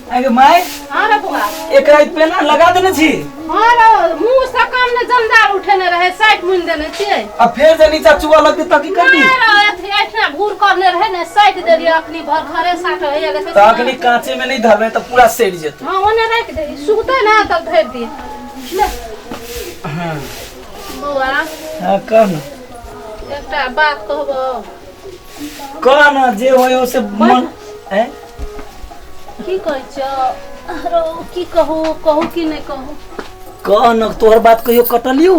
आगे माय। हाँ रे बौआ। एकरा पेना लगा देने छी। हाँ रे, मुंह से काम ने जंजाल उठेने रहे, साइड मुनि देने छियै। आ फेर जे नीचा चुआ लगतै तऽ की करबी? नहीं रे, अथी एहिठिना भूर करने रहे ने, साइड देलियै, अखनी भर घरे साट होइए देखै तऽ अखनी काँचे में नहीं धरबै तऽ पूरा सड़ि जेतै। हाँ, ओने राखि दे, सुखतै ने तब धरि दियै। ले। हाँ। बौआ। हाँ, कह ना। एकटा बात कहबो? कह ना, जे होय से मन हैं? की कहै छौ रो, की कहू, कहू कि नहि कहू? कह न, तोहर बात कहियो कटलियो?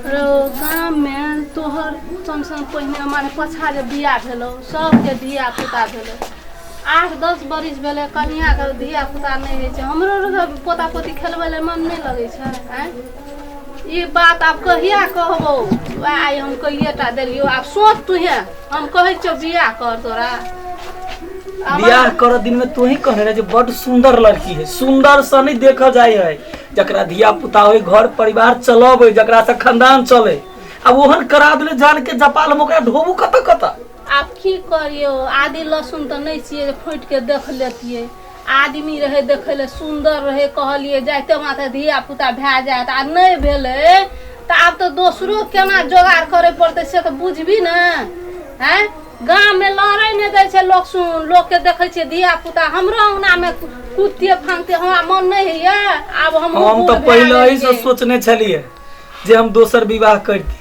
रो, गाममे तोहर सन पहिने माने पछा जे बियाह भेलौ, सबके धिया पुता भेलौ। 8-10 बरिस भेलै, कनियाके धिया पुता नहि होइ छै। हमरो आरके पोता पोती खेलबै लए मन नहि लगै छै। आँय, ई बात आब कहिया कहबौ? वएह आइ हम कहिये टा देलियौ। आब सोच तुहे, हम कहै छियौ बियाह कर तोरा। बियाह कर दिन में तू ही कहने रहे जे बड सुंदर लड़की है। सुंदर से नहीं देखा जाय है, जकरा धिया पुता होय, घर परिवार चलबे, जकरा से खानदान चले। अब ओहन करा देले जान के जपाल, हम ओकरा ढोबू कत कत? आब की करियौ, आदि लहसुन तऽ नहि छियै जे खोटि के देख लेतियै। आदमी रहै देखै लए, सुन्दर रहै, कहलियै जाइते माथे धिया पुता भए जायत। आ नहि भेलै तऽ आब तऽ दोसरो केना जोगाड़ करे पड़तै से तऽ बुझबी ने। आँय, गाममे लड़ै नहि दै छै लोक। सुन, लोकके देखै छियै धिया पुता, हमरो अङ्गनामे कुदतियै फाँगतियै, हमरा मन नहि होइए। आब हम हम तऽ पहिले ही से सोचने छलियै जे हम दोसर विवाह करती,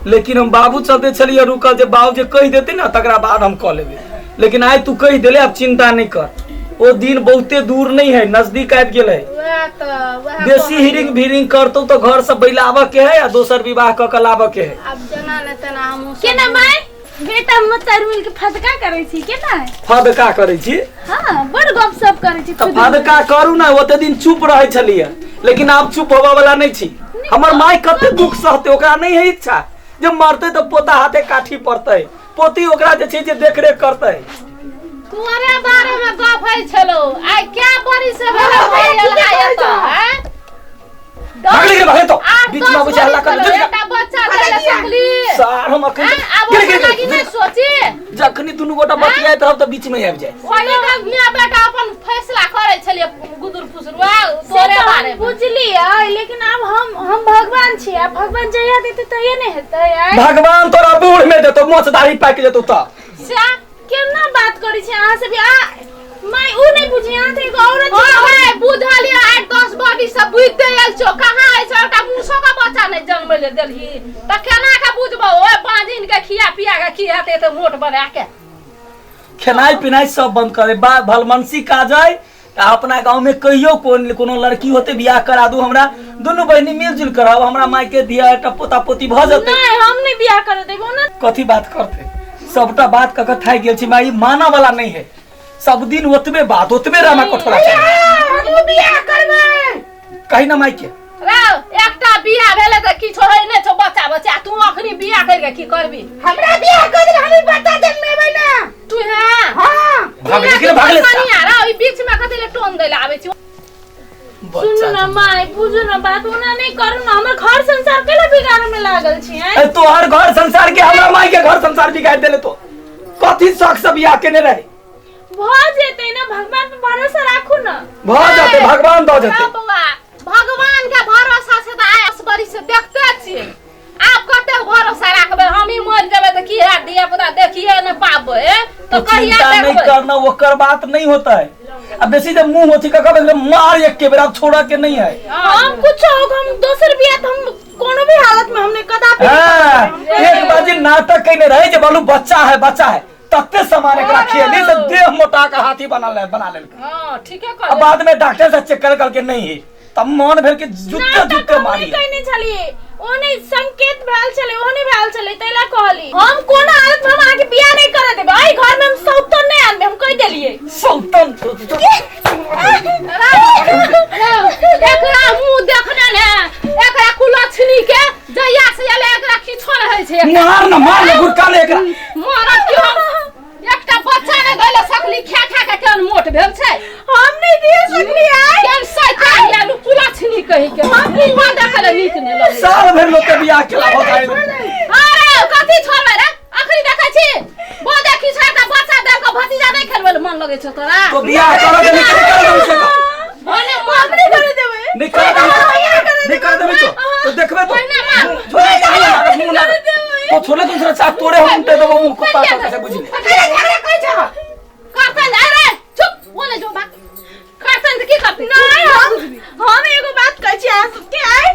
लेकिन हम बाबू चलते छलियै रुकल जे बाबू जे कहि देते ना तकरा बाद हम कऽ लेबै। लेकिन आइ तू कहि देले, आब चिंता नहीं कर। ओ दिन बहुते दूर नहीं है, नजदीक आबि गेल है। वएह तऽ वएह। बेसी हिरिंग भिरिंग करतौ तऽ घर से बैलाबऽ के है आ दोसर विवाह कऽ के लाबऽ के है। आब जेना ने तेना हमहूँ सब। केना माय, बेटा हम चारि मिल के फदका करै छी केना? फदका करै छी? हाँ, बड़ गप सप करै छी। तऽ फदका करू ने। ओते दिन चुप रहै छलियै, लेकिन आब चुप होबऽ वाला नहीं छी। हमर माय कते दुख सहते, ओकरा नहीं है इच्छा जे मरते तऽ पोता हाथे काठी पड़तै, पोती ओकरा जे छै जे देखरेख करतै। तोरे बारे में गप होइ छलो, आइ क्या बरी से भेलै भइल आइ एतऽ, आँय? भागले के भागले तो आठ बीच में दस आबै छै हल्ला बरिस कर। भेलौ, एकटा बच्चा दैले सकली? सार हम अखन आँय, आब गेल, ओकरा गेल, लागी गेल। नहि सोची। जखनी दुनू गोटा बतियाइत रहब तऽ बीच में आबि जाय। ओही तऽ माय बेटा अपन फैसला करै छलियै गुदुर फुसरुआ से तोरे तऽ बारे हम में। बुझलियै, लेकिन आब हम भगवान छी, आब भगवान जहिया देतै तहिया ने हेतै। आँय? भगवान तोरा बूढ़ में देतौ, मोछ दाढ़ी पाकि जेतौ तऽ। से केना बात करै छी अहाँ सब? आ माय, उ नहि बुझी, अहाँ तऽ एगो औरत छी। हाँ भाई, बुझलियै, आइ 10 बरी से बुझिते आयल छौ। कहाँ अछि? एकटा मूसो के बच्चा नहि जन्मै ले देलही तऽ केना के बुझबौ? ओहि बाँझिन के खिया पिया के की हेतै एते मोट बना के? खेनाइ पिनाइ सब बंद कर दे। बा भलमनसी काज है तऽ अपना गाँव में कहियो कोन कोनो लड़की होते, बियाह करा दू। हमरा दुनू बहिनी मिलजुल कर रहब, हमरा माय के दिया एकटा पोता पोती भऽ जेतै। नहि, हम नहि बियाह करऽ देब ओना। कथी बात करते? सबटा बात कऽ के थाकि गेल छी माय, ई मानऽ वाला नहीं है। सब दिन ओतबे बात, ओतबे रामा कठोरा छै। हमहूँ बियाह करबै। कही ना माय के। रौ, एकटा बियाह भेलै तऽ किछो होइ नहि छौ बच्चा बच्चा, तू अखनी बियाह करि के की करबी? हमरा बियाह कर देल, हम बच्चा जन्मेबै ना। तू हैं? हाँ। भागले कि भागले? कनिया रौ, ई बीच में कथी ले टोन दै ले आबै छी? सुनू ना माय, बुझू ना बात, ओना नहि करू ना। हमर घर संसार केला बिगाड़े में लागल छी? आँय? ए, तोहर घर संसार के हमरा माय के घर संसार बिगाड़ देले। तो कथी शौक से बियाह केने रहे? भऽ जेतै ना, भगवान पर भरोसा राखू ना। भऽ जेतै, भगवान दऽ जेतै। रौ बौआ, भगवान के भरोसा से तऽ आइ बरी से देखते छियै, आब कते भरोसा राखबै? हमही मरि जेबै तऽ की हैत? धिया पुता देखिए नहि पाबबै तऽ तो कहिया चिंता नहीं देखबै? करना, ओकर बात नहीं होता है। अब बेसी जब मुंह होती का कब मार एक के बेर, अब छोड़ा के नहीं है। हम कुछ हो, हम दोसर बियाह तऽ हम कोनो भी हालत में हम नहीं कदापि नहीं हाँ, करबै। एक बाजी नाटक कने रहे जे बोलू बच्चा है बच्चा है, तते सामान एकरा खेली से देह मोटा के हाथी बना ले बना लेल। हाँ, ठीके अब कहलियै। बाद में डॉक्टर से चेक कर करके नहीं है, तब मन भेल कि जुत्ते नाटक जुत्ते हम मारी। नहि कहने छलियै, ओ नहि संकेत भेल छलै, ओ नहि भेल छलै, ताहि लए कहली। हम कोनो हालत में हम अहाँके बियाह नहि करऽ देबै। एहि घर में हम सौतन नहि आनबै, हम कहि देलियै। सौतन? एकरा मुंह देखने ने, एकरा कुलक्षणी के जहिया से एलै एकरा किछो नहि होइ छै। मार न, मार न, गुड़का ले एकरा। मारत क्यों? एकटा बच्चा नहि धैले सकली, खा खा के केहन मोट भेल छै। हम नहि दिए सकलियै। केहन सैतान गेल कुलक्षणी कहि के, मुँह देखै लए नीक नहि लगै। साल भरि लोग के बियाह केला भऽ जाय। अरे कथी छोड़बै रे? अखनी देखै छी बो देखी छै, एकटा बच्चा देख के भतीजा नहि खेलबै लए मन लगै छै। छौ तोरा तो बियाह कर दे नहीं कर दे से कह। भने हम नहीं करे देबै नहीं कर दे नहीं कर देबे तो तो देखबे तो छोड़े मुंह ना तो छोड़े दूसरा चाप तोरे हम उल्टे देबो मुंह कुत्ता तो कैसे बुझ ले अरे झगड़ा करै छ करतन अरे चुप बोले जो बात करतन तऽ की करतै नहीं हम एगो बात कहै छी अहाँ सबके आइ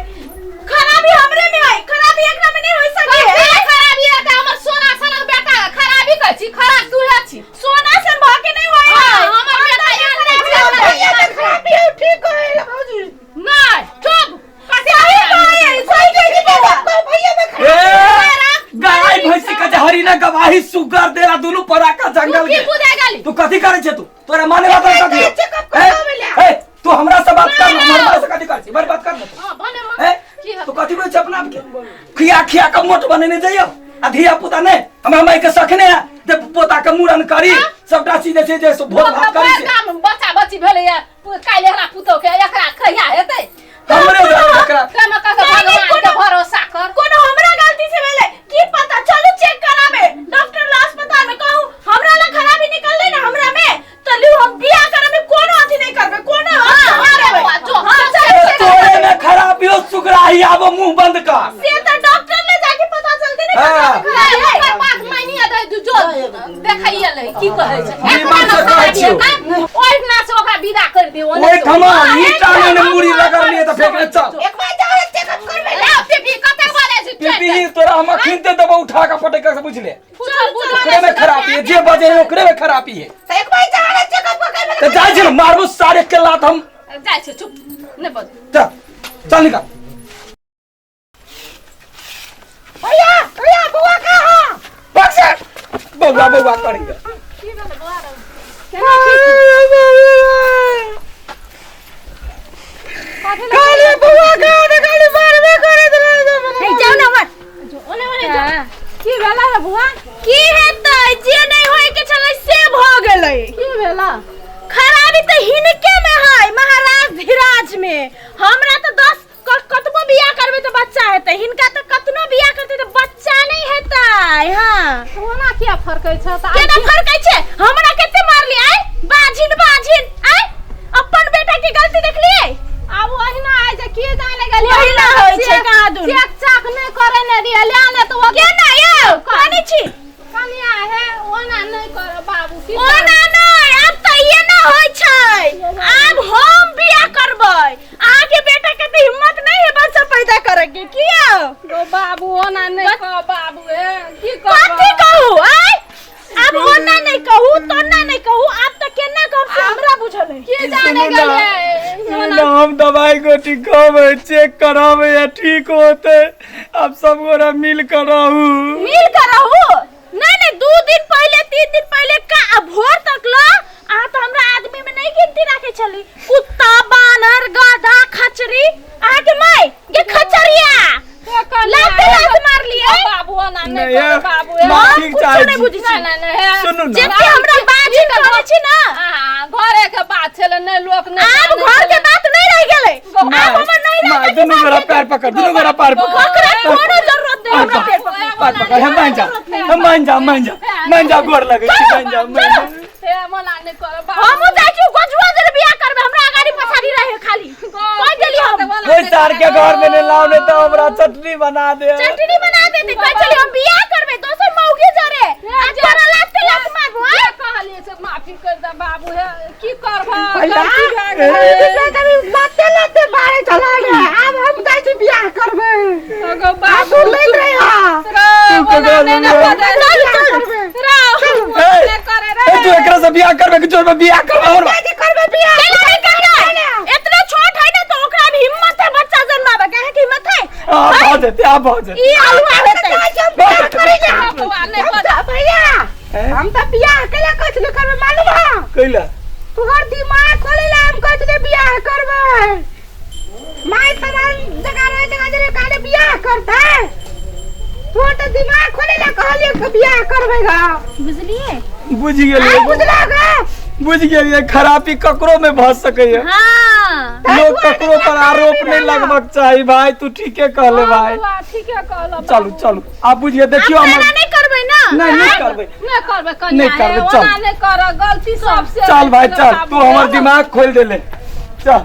खराबी हमरे में है खराबी एकरा में नहीं हो सके कते खराबी है तऽ हमर सोना सनक बेटा के खराबी कहै छी खराब तू है छी सोना सन भऽ के नहीं होय हाँ, हमर बेटा एहन नहि छै भैया के खराबी है ठीक है भौजी नहि चुप कते सही कहै सही कहै छी बौआ भैया में ए गाय भैंसी के हरिना गवाही सुगर देला दुनू पराका तू जंगल की के बुझे गेली तू कथी करै छे तू तोरा माने बात कथी चेकअप कराबै ला। ए तू हमरा से बात कर हमरा से कथी करै छी बड़ बात कर ना तू हां भने मां ए की तू कथी बोलै छे अपना आप के खिया खिया के मोट बनेने जइयो आ धिया पुता नहीं हमरा माई के सखने है जे पोता के मूड़न करी सबटा चीज जे छै जे भोज भात करी छै काम बच्चा बच्ची भेलै या काल्हि एकरा पुतोह के एकरा कहिया हेतै हमरे एकरा ताहिमे कह के भगवान के भरोसा कर कोनो हमरा गलती से भेलै की पता चलू चेक कराबे डॉक्टर ला अस्पताल में कहू हमरा ला खराबी निकललै ना हमरा में त लिउ हम बियाह करे में कोनो अथी नहीं करबे कोनो हां हां रे बौआ जो हां चल तोरे में खराबी हो सुगराही आबो मुंह बंद कर से त डॉक्टर ले जाके पता चलते ना हाँ। खराबी है ओकर बात मानिए दे तू जो देखैए ले की कहै छै निमन से कहै छियौ। ओहिना से ओकरा विदा कर दियौ ओहिठमा ईटा ने मुड़ी रगड़लियै तऽ फेंकने चल एक बार जाओ चेकअप करबै ले पीपी कतेक बाजै छै पीपी तोरा हम अखिनते देबो उठा के पटक के बुझ ले चल बुझल ओकरे में खराबी है जे बजे है ओकरे में खराबी है त एक बार जाओ चेकअप करबै तऽ जाइ छी ने मारबो सारे के लात हम जाइ छै चुप नहि बज चल चल निकल भैया भैया बौआ का हा बक्सर बौआ बौआ करेंगे की भेलै बौआ रौ? काली बौआ का काली मारबे करे हे जाओ ना मत ओने ओने जो की भेला रे बुआ की हेतै जे नहीं होय के छलै से भ गेलै की भेला खराबी त हिनके में है महाराज धीराज में हमरा त 10 कतबो बियाह करबै त बच्चा हेतै हिनका त कतनो बियाह करतै त बच्चा नहीं हेतै हां ओना किया फरकै छ त केना फरकै छै हमरा कते मारली आय बाझिन बाझिन आय अपन बेटा के गलती देखलियै आब ओहिना आइ जे की जाने गेलियै ओहिना होइ छै कहाँ दुन। चेक चाक नहि करे ने दियै ले ने तऽ ओ केना यौ कने छी कनिया हे ओना नहि कर बाबू की ओना नहि आब तऽ ये ना होइ छै आब हम बियाह करबै अहाँके बेटा के तऽ हिम्मत नहीं है बच्चा पैदा करे के किया गो बाबू ओना नहि कह बाबू हे की कथी करब कहू आय आब ओना नहीं कहू तोना नहीं कहू आब तऽ केना कहब से हमरा बुझल है की जाने गेलियै ओना हम दवाई गोटी खबै चेक कराबै या ठीक होते अब सब गोरा मिल कर रहू मिल कर रहू नहीं नहीं 2 दिन पहले 3 दिन पहले का आ भोर तक ला अहाँ तो हमरा आदमी में नहीं गिनती राखे छली कुत्ता बानर गधा खचरी अहाँ के माय गे खचरिया लाते लात मार लिए बाबू ओना नहि नहीं, कर बाबू हे माँ हम ठीक कुछो चाहै नहीं छी। बुझै छी नहि नहि हे सुनू ना जते हमरा बाजिन कहै छी ना आ, घरे के बात छलै नहि लोक नहि आब जानै घर के छलै। बात नहीं रह गेलै आब हमर नहीं माय दुनू गोरा पैर पकड़ दुनू गोरा पैर पकड़ ओकरा कोनो जरूरत नहीं हमरा पेट पकड़े पैर पकड़ हम मान जा हम मान जा मान जा मान जा गोर लगै छी मान जा मान जा हे मना नहि कर बाबू हमहूँ जाइ छी गजुआ जरे बियाह करबै हमरा अगाड़ी पछाड़ी रहे खाली कहि देली हम कोई सार के घर में नहीं लाओ नहीं तो हमरा चटनी बना दे चटनी बना देते कहि छली हम बियाह करबै दोसर मौगी जरे आ तोरा लाते लात मारबो जे कहलियै से माफी कर दे बाबू हे की करबह भैया गलती भए गेलै कभी लाते लाते मारे चला गया अब हम जाइ छी बियाह करबै गो आब बाबू सुन रहे हा रे ओना नहि ने बजै चल चल रे ए, ओना करे रे ए तू एकरा से बियाह करबे कि जोर में बियाह करबे और जाइ छी करबै बियाह केना नहीं करबै इतना छोट है ना तो ओकरा भी हिम्मत है बच्चा जन्मावे के अहाँके हिम्मत है आ भऽ जेतै आ भऽ जेतै ई आलू हेतै जाइ छी हम बियाह करै छी बौआ नहि हम तऽ भैया हम तऽ बियाह केला कहै छलै करबै मालूम है कैला तोहर दिमाग खोले ला हम कहै छलै बियाह करबै माय सामान जगह रहे जगह जरे काले बियाह करतै तोहर तऽ दिमाग खोले ला कहलियै कि बियाह करबै गा बुझलिए बुझि गेलियै आइ बुझला गा बुझि गेलियै खराबी ककरो में भऽ सकैया हाँ लोग ककरो पर आरोप नहीं लगबक चाही भाई तू ठीके कहले भाई बौआ ठीके कहलऽ चलू चलू आब बुझिए देखियो आब हमर एना नहीं करबै करबै ना नहीं नहीं करबै नहीं करबै कन्या नहीं करबै, हे, चल। ओना नहीं कर गलती सबसे चल भाई चल तू हमर दिमाग खोल देले चल।